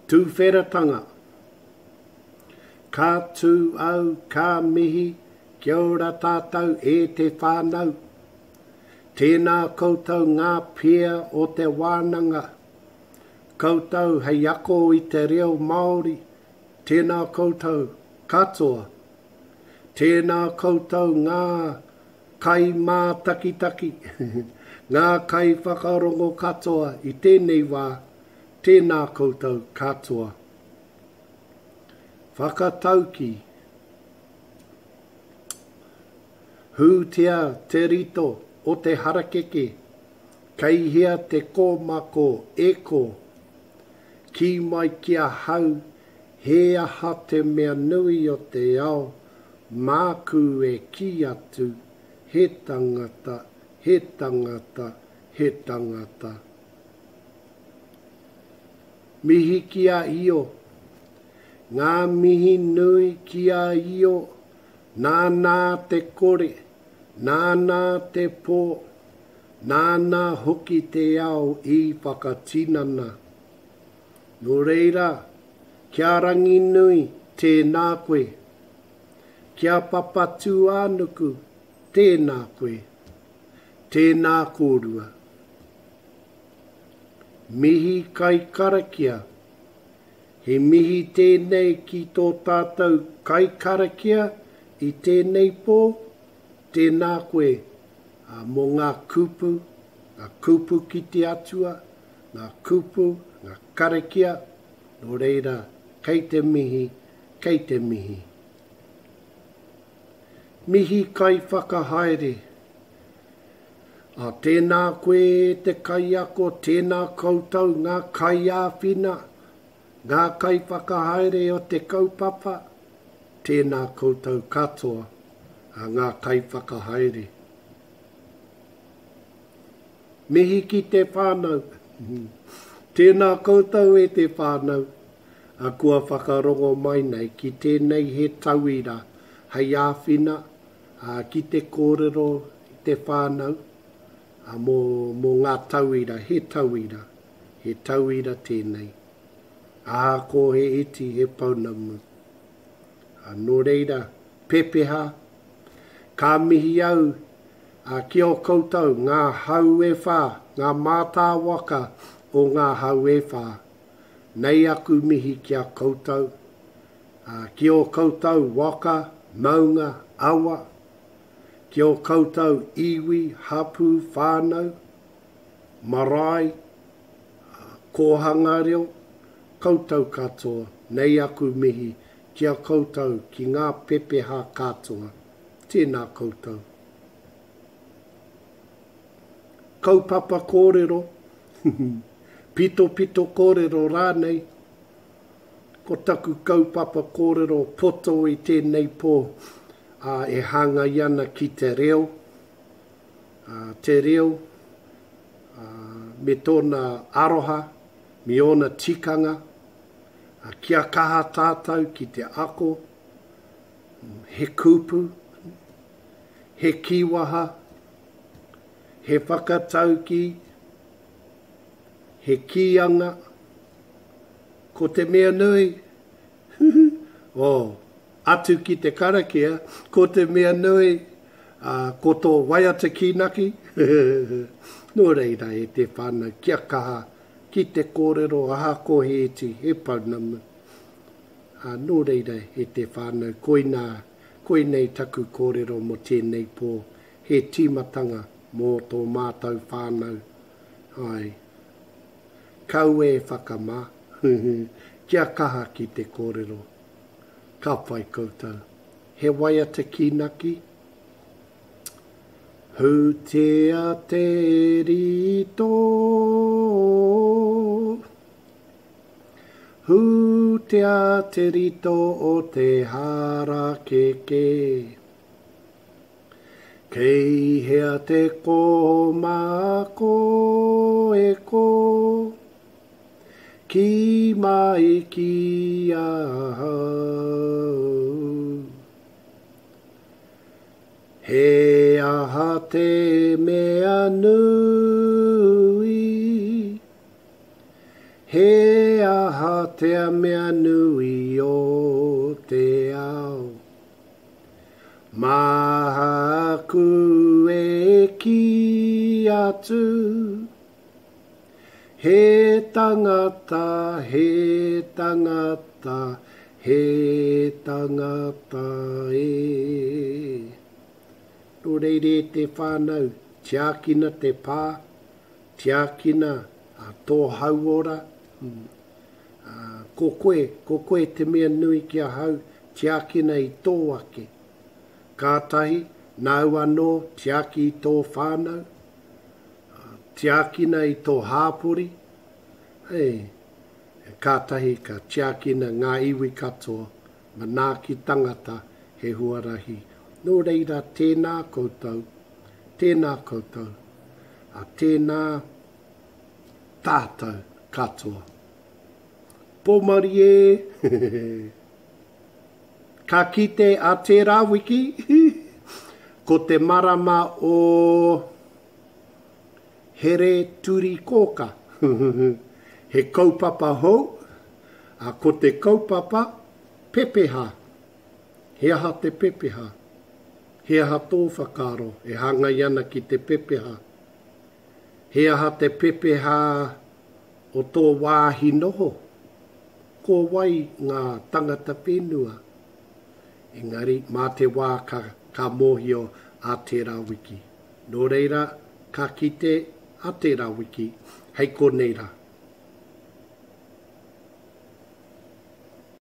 Tūwheratanga. Ka tū au, ka mihi, kia ora tātou e te whānau. Tēnā koutou ngā pia o te wānanga. Koutou hei ako i te reo Māori, tēnā koutou katoa. Tēnā koutou ngā kaimātakitaki, ngā kaiwhakarongo katoa i tēnei wā, tēnā koutou katoa. Whakatauki. Hūtia te rito o te harakeke, kei hea te kōmako e kō? Kī mai ki ahau he aha te mea nui o te ao, māku e kī atu, he tangata, he tangata, he tangata. Mihi ki a Io. Ngā mihi nui ki a Io Nāna te kore, nāna te pō, nāna hoki te ao i whakatinana. Nō reira, ki a Ranginui, tēnā koe. Ki a Papatūānuku, tēnā koe. Tēnā kōrua. Mihi kaikarakia. He mihi tēnei ki tō tātou kaikarakia i tēnei pō, tēnā koe mō ngā kupu, ngā kupu ki te Atua, ngā kupu, ngā karakia, nō reira, kei te mihi, kei te mihi. Mihi kaiwhakahaere. Ā, tēnā koe e te kaiako, tēnā koutou ngā kaiāwhina, ngā kaiwhakahaere o te kaupapa, tēnā koutou katoa, ā, ngā kaiwhakahaere. Mihi ki te whānau. Tēnā koutou e te whānau, ā, kua whakarongo mai nei ki tēnei he tauira hei āwhina, ā, ki te kōrero i te whānau, ā, mō, mō ngā tauira, he tauira, he tauira tēnei. Ahakoa he iti, he pounamu. Ā, nō reira, pepeha, ka mihi au, ā, ki ō koutou, ngā hau e whā, ngā mātāwaka o ngā hau e whā. Nei aku mihi ki a koutou, Ā, ki ō koutou waka, maunga, awa, ki ō koutou iwi, hapū, whānau, marae, kōhanga reo, koutou katoa, nei aku mihi ki a koutou ki ngā pepeha katoa. Tēnā koutou. Kaupapa kōrero, pitopito kōrero rānei, Ko taku kaupapa kōrero poto i tēnei pō, ā, e hāngai ana ki te reo, ā, te reo, ā, me tōna aroha, me ōna tikanga, ā, kia kaha tātou ki te ako, he kupu, he kīwaha, he whakataukī, he kīanga, Ko te mea nui, oh, atu ki te karakia, ko te mea nui, uh, ko tō waiata kīnaki. Nō reira e te whānau, kia kaha ki te kōrero ahakoa he iti, he pounamu. Uh, nō reira e te whānau, koinā, koinei taku kōrero mō tēnei pō, he tīmatanga mō tō mātau whānau. Ai. Kaua e whakamā, kia kaha ki te kōrero. Ka pai koutou. He waiata kīnaki? Hūtia te rito Hūtia te rito o te harakeke Kei hea te kōmako e kō? Kī mai ki ahau. He aha te mea nui? He aha tea mea nui o te ao? Māku e kī atu, He tangata, he tangata, he tangata e. Nō reira e te whānau, tiakina te pā, tiakina tō hauora, ko koe, ko koe te mea nui ki ahau, tiakina i tō ake. Kātahi, nāu anō, tiaki i tō whānau, tiakina i tō hāpori, hei, kātahi ka tiakina ngā iwi katoa, manaaki tangata he huarahi. Nō reira, tēnā koutou, tēnā koutou, a tēnā tātou katoa. Pōmarie! Ka kite a tērā wiki, ko te marama o Here-turi-kōka. He kaupapa hou, a ko te kaupapa pepeha. He aha te pepeha? He aha tō whakaaro e hāngai ana ki te pepeha? He aha te pepeha o tō wāhi noho? Ko wai ngā tangata whenua? Engari, mā te wā ka, ka mōhio ā tērā wiki. Nō reira, ka kite ā tērā wiki, hei konei rā.